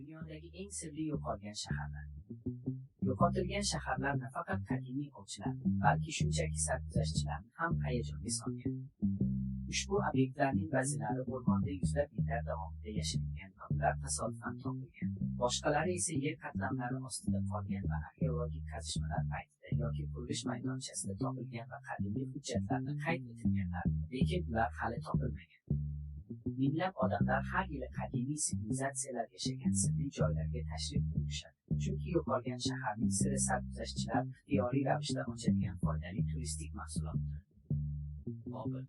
Dunyodagi eng sirli yo'qolgan shaharlar. Yo'qotilgan shaharlar nafaqat qadimiy ovchilar, balki shunchaki sarguzashtchilarni ham hayajonga solgan. Ushbu obyektlarning ba'zilari o'rmonda yuzlab yillar davomida yashiringan va ular tasodifan topilgan. Boshqalari esa yer qatlamlari ostida qolgan va arxeologik qazishmalar paytida yoki qurilish maydonchasida topilgan va qadimiy hujjatlarda qayd etilganlar, lekin ular hali topilmagan. Minglab odamlar har yili qadimiy sivilizatsiyalar yashagan sirli joylarga tashrif buyurishadi. Chunki yo'qolgan shaharning siri sarguzashtchilar ixtiyoriy ravishda ochadigan foydali turistik mahsulotdir. Bobil.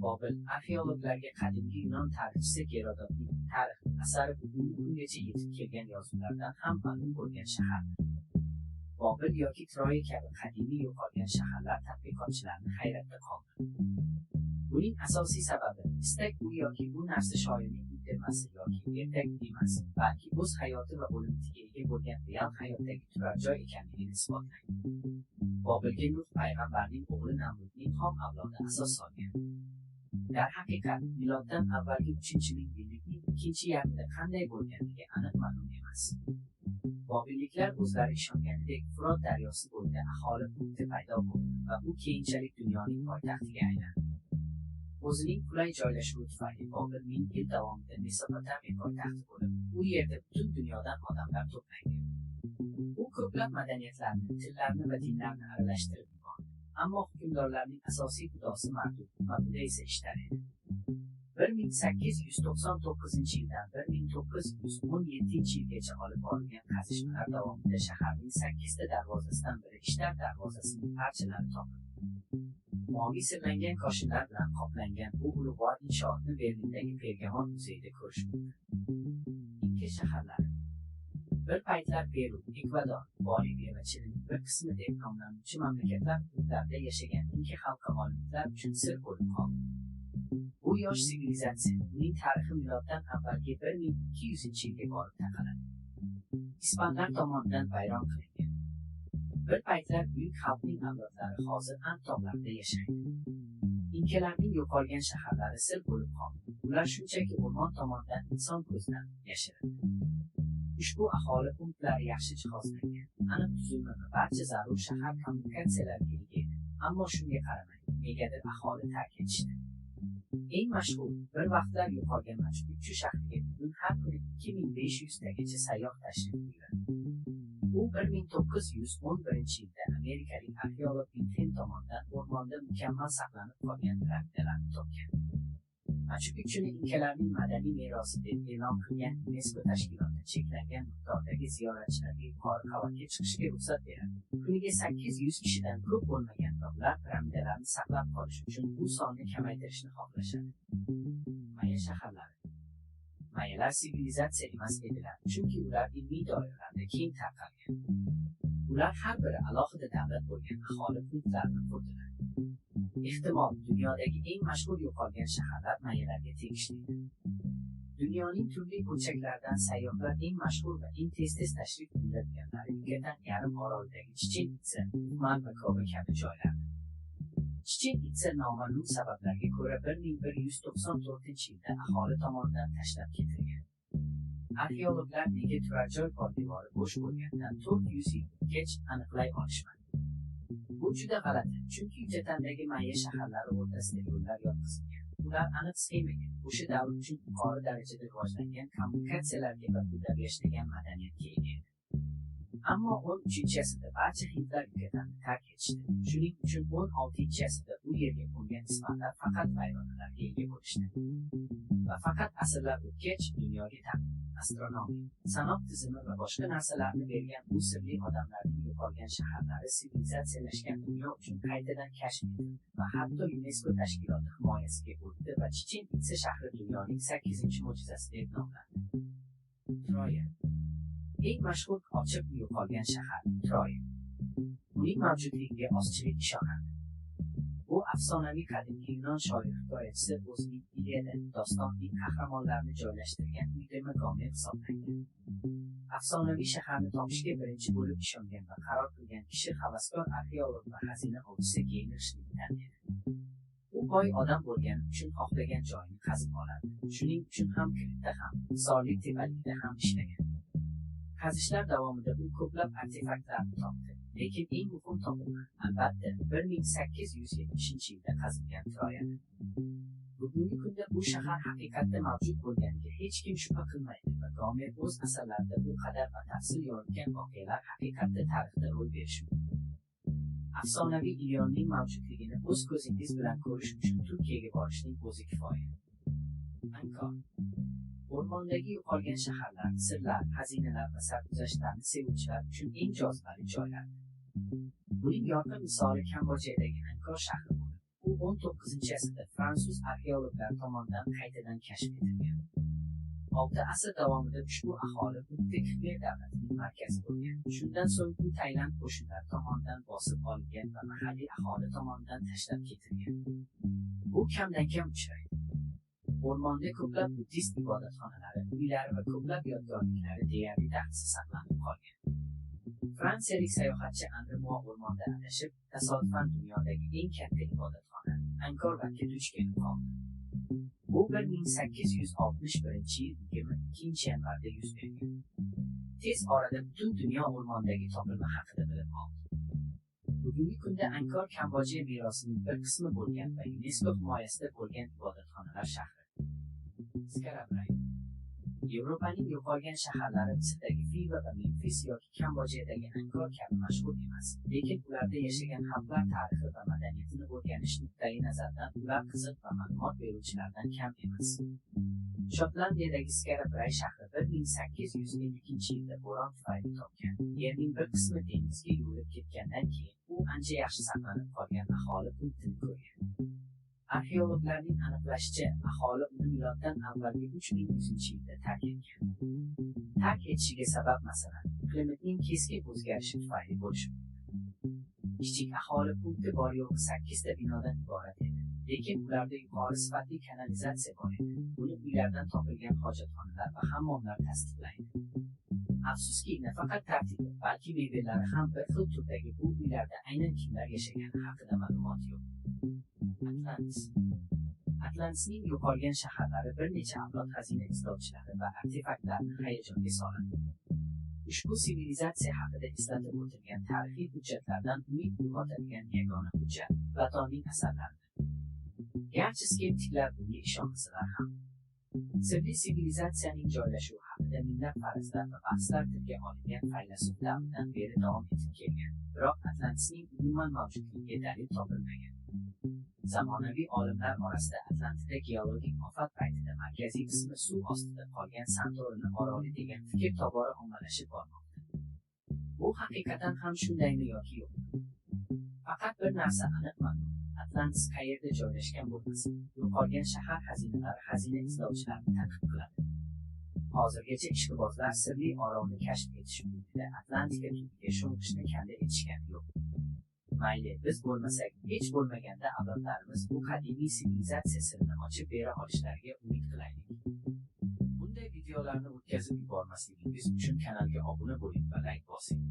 Bobil arxeologlarga qadimgi Yunon tarixchisi Gerodotning Tarix asari bugungi kungacha yetib kelgan yozuvlardan ham ma'lum bo'lgan shahardir. Bobil yoki Troya kabi qadimiy yo'qolgan shaharlar tadqiqotchilarni hayratda qoldirdi. Buning asosiy sababi istak u yoki bu narsa shoirning uydirmasi yoki ertak emas, balki o'z hayoti va o'limtiga ega bo'lgan real hayotdagi turar joy ekanligini isbotlaydi. Bobilga Nuh payg'ambarning o'g'li Namrudning xom avlodi asos solgan. Darhaqiqat, miloddan avvalgi 3-ming yillikning ikkinchi yarmida qanday bo'lganligi aniq ma'lum emas. Bobilliklar o'zlari ishonganidek, Firot daryosi bo'yida aholi punkti paydo bo'ldi va u keyinchalik dunyoning poytaxtiga aylandi. O'zining qulay joylashuvi tufayli Bobil ming yil davomida Mesopotamiya poytaxti bo'lib, u yerda butun dunyodan odamlar to'plangan. U ko'plab madaniyatlarni, tillarni va dinlarni aralashtirib yubordi. Ammo hukmdorlarning asosiy xudosi Marduk, Mabuda esa Ishtar edi. 1899-yildan 1917-yilgacha olib borilgan qazishmalar davomida shaharning 8 ta darvozasidan biri Ishtar darvozasining parchalari topildi. Moviy sirlangan koshinlar bilan qoplangan bu ulug'vor inshootni Berlindagi Pergamon muzeyida ko'rish mumkin. Inka shaharlari. Bir paytlar Peru, Ekvador, Boliviya va Chilining bir qismi deb nomlanuvchi mamlakatlar hududlarida yashagan Inka xalqi olimlar uchun sir bo'lib qoldi. Bu yosh sivilizatsiya, uning tarixi miloddan avvalgi 1200-yilga borib taqaladi. Ispanlar tomonidan vayron qilingan. Bir paytlar buyuk xalqning avlodlari hozir And tog'larida yashaydi. Inkalarning yo'qolgan shaharlari sir bo'lib qoldi. Ular shunchaki o'rmon tomonidan inson ko'zidan yashirildi. Ushbu aholi punktlari yaxshi jihozlangan, aniq tuzilma va barcha zarur shahar kommunikatsiyalariga ega edi. Ammo shunga qaramay, negadir aholi tark etishdi. Eng mashhur, bir vaqtlar yo'qolgan Machu Picchu shahriga bugun har kuni 2500 tagacha sayyoh tashrif buyuradi. U 1911-yilda amerikalik arxeolog Bingham tomonidan o'rmonda mukammal saqlanib qolgan piramidalarni topgan. Machu Picchuni inkalarning madaniy merosi deb e'lon qilgan UNESCO tashkiloti cheklangan miqdordagi ziyoratchilarga yuqori qavatga chiqishga ruxsat beradi. Kuniga 800 kishidan ko'p bo'lmagan va ular piramidalarni saqlab qolish uchun bu sonni kamaytirishni xohlashadi. Maya shaharlari. Mayalar sivilizatsiya emas edilar, chunki ular ilmiy doiralarda keng tarqalgan. Ular har biri alohida davlat bo'lgan aholi punktlarini qurdilar. Ehtimol, dunyodagi eng mashhur yo'qolgan shaharlar mayalarga tegishlidir. Dunyoning turli burchaklaridan sayyohlar eng mashhur va eng tez-tez tashrif buyuradiganlari Yukatan yarim orolidagi Chichen Itza, Uxmal va Koba kabi joylardir. Chichen Itza noma'lum sabablarga ko'ra 1194-yilda aholi tomonidan tashlab ketilgan. Arxeologlar nega turar joy poydevori bo'sh bo'lganidan 400 yil o'tgach aniqlay olishmadi. Bu juda g'alati, chunki Yukatandagi maya shaharlari o'rtasida yo'llar yotqizilgan. Ular aniq sxemaga, o'sha davr uchun yuqori darajada rivojlangan kommunikatsiyalarga va gullab yashnagan madaniyatga ega edi. Ammo 13-asrda barcha hindlar Yukatanni tark etishdi. Shuning uchun 16-asrda u yerga qo'ngan ispanlar faqat vayronalarga ega bo'lishdi. Va faqat asrlar o'tgach dunyoga astronomiya, sanoq tizimi va boshqa narsalarni bergan bu sirli odamlarning yo'qolgan shaharlari sivilizatsiyalashgan dunyo uchun qaytadan kashf etildi va hatto UNESCO tashkiloti himoyasiga o'tdi va Chichen Itza shahri dunyoning 8-mo'jizasi deb nomlandi. Troya. Eng mashhur ochiq yo'qolgan shahar Troya. Uning mavjudligiga ozchilik ishonadi. Bu afsonaviy qadimgi Yunon shoir hikoyachisi o'zining Iliada dostonining qahramonlarini joylashtirgan uydirma Gomer hisoblangan. Afsonaviy shaharni topishga birinchi bo'lib ishongan va qaror qilgan kishi havaskor arxeolog va xazina ovchisi Geynrix Schliemann edi. U boy odam bo'lgani uchun xohlagan joyini qazib oladi. Shuning uchun ham Kritda ham, Hisorlik tepalikda ham ishlagan. Qazishlar davomida u ko'plab artefaktlarni topdi. Lekin eng muhim topilma, albatta, 1870-yilda qazilgan Troyada. Bugungi kunda bu shahar haqiqatda mavjud bo'lganiga hech kim shubha qilmaydi va Gomer o'z asarlarida bu qadar batafsil yoritgan voqealar haqiqatda tarixda ro'y berishi mumkin. Afsonaviy Ilionning mavjudligini o'z ko'zingiz bilan ko'rish uchun Turkiyaga borishning o'zi kifoya. Angkor. O'rmondagi yo'qolgan shaharlar, sirlar, xazinalar va sarguzashtlarni sevuvchilar uchun eng jozibali joylardir. Buning yorqin misoli Kambodjadagi Angkor shahri bo'lib, u 19-asrda fransuz arxeologlari tomonidan qaytadan kashf etilgan. 6 asr davomida ushbu aholi punkti Khmer davlatining markazi bo'lgan. Shundan so'ng u Tailand qo'shinlari tomonidan bosib olingan va mahalliy aholi tomonidan tashlab ketilgan. Bu kamdan-kam uchraydi. O'rmonda ko'plab buddist ibodatxonalari, uylari va ko'plab yodgorliklari deyarli daxlsiz saqlanib qolgan. Fransiyalik sayohatchi Andre Moa o'rmonda adashib, tasodifan dunyodagi eng katta ibodatxona Angkor Watga duch kelib qoldi. Bu 1861-yil 22-yanvarda yuz bergan. Tez orada butun dunyo o'rmondagi topilma haqida bilib oldi. Bugungi kunda Angkor Kambodja merosining bir qismi bo'lgan va UNESCO himoyasida bo'lgan ibodatxonalar shahri. Skara Bray. Yevropaning yo'qolgan shaharlari Misrdagi Fiva va Memfis yoki Kambodjadagi Angkor kabi mashhur emas, lekin ularda yashagan xalqlar tarixi va madaniyatini o'rganish nuqtai nazaridan ular qiziq va ma'lumot beruvchilardan kam emas. Shotlandiyadagi Skara Bray shahri 1852-yilda bo'ron tufayli topgan. Yerning bir qismi dengizga yuvilib ketgandan keyin u ancha yaxshi saqlanib qolgan aholi punktini ko'rgan. Arxeologlarning aniqlashicha, aholi uni miloddan avvalgi 3100-yilda tark etgan. Tark etishiga sabab, masalan, klimatning keskin o'zgarishi tufayli bo'lishi mumkin. Kichik aholi punkti bor yo'g'i 8 ta binodan iborat edi, lekin ularda yuqori sifatli kanalizatsiya bor edi. Buni uylardan topilgan hojatxonalar va hammomlar tasdiqlaydi. Afsuski, nafaqat tartibi, balki mebellari ham bir xil turdagi bu uylarda aynan kimlar yashagani haqida ma'lumot yo'q. Atlantis. Atlantisning yo'qolgan shaharlari bir necha avlod xazina izlovchilari va artefaktlarni hayajonga soladi. Ushbu sivilizatsiya haqida eslatib o'tilgan tarixiy hujjatlardan umid uyg'otadigan yagona hujjat Platonning asarlaridir. Garchi skeptiklar bunga ishonmasalar ham. Sirli sivilizatsiyaning joylashuvi haqida minglab farazlar va bahslar tilga olingan faylasuf davridan beri davom etib kelgan. Biroq Atlantisning umuman mavjudligiga dalil topilmagan. Zamonaviy olimlar orasida Atlantida geologik ofat paytida markaziy qismi suv ostida qolgan Santorini oroli degan fikr tobora ommalashib bormoqda. Bu haqiqatan ham shundaymi yoki yo'q? Faqat bir narsa aniq ma'lum. Atlantis qayerda joylashgan bo'lmasin, yo'qolgan shahar xazinalari xazina izlovchilarni ta'qib qiladi. Hozirgacha ishqibozlar sirli orolni kashf etish umidida Atlantika tubiga sho'ng'ishni kanda etishgani yo'q. Mayli, biz bo'lmasak, hech bo'lmaganda avlodlarimiz bu qadimiy sivilizatsiya sirini ochib bera olishlariga umid qilaylik. Bunday videolarni o'tkazib yubormasligingiz uchun kanalga obuna bo'ling va like bosing.